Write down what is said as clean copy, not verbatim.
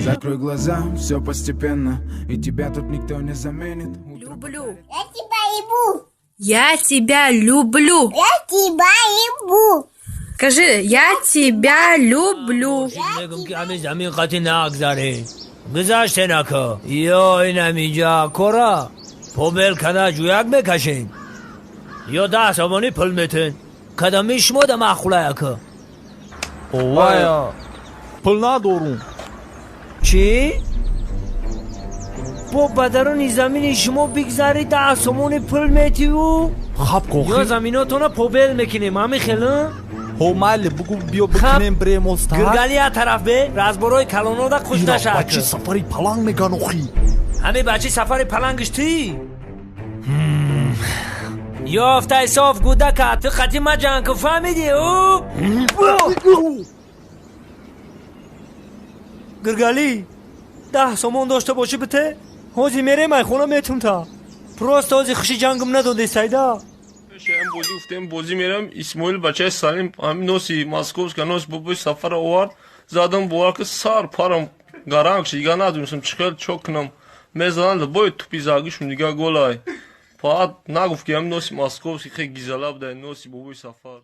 Закрой глаза, все постепенно, и тебя тут никто не заменит. Утро Люблю. Я тебя ебу. Я тебя люблю. Я тебя ебу. Скажи, я тебя люблю. Мегум ки ҳамин замин қати нагзарем, гузаште нака ё инам инҷа кора побел када ҷӯяк мекашем ё 10 сомонӣ пул метен, кадами шумо да маъқулаяка? Овая, пул надорум. Чӣ? Бо ба даруни замини шумо бигзари, 10 сомонӣ пул метиву Хаб ё кохи. Заминотона побел мекунем, ҳами хел? Ҳо, майли, бугу, биё бикунем, бирем оста. Гиргали я тараф бе разборои калонода хуш нашак. Бачи сафари паланг меган охи. Ҳами бачи сафари палангиш тӣ ёфтай соф гудака, ту қати ма ҷанг ку, фаҳмидӣ? Гиргалӣ, 10 сомон дошта бошӣ, бите, ҳози мерем ай хона, метум та просто ҳози хуши ҷангм надоди сайда. Ҳам бозӣ гуфтем, бозӣ мерам. Исмоил, бачаи Салим, ҳамин носи московска, нос бобои Сафара овард, задам, бовар ки, сар парам гаранг шид, дига надонистам чӣ хел чо кунам. Мезананд бой тупи загишум, дига голай. Фақат нагуфт, ки ҳамин носи московский хе гизала будай, носи бобои Сафар.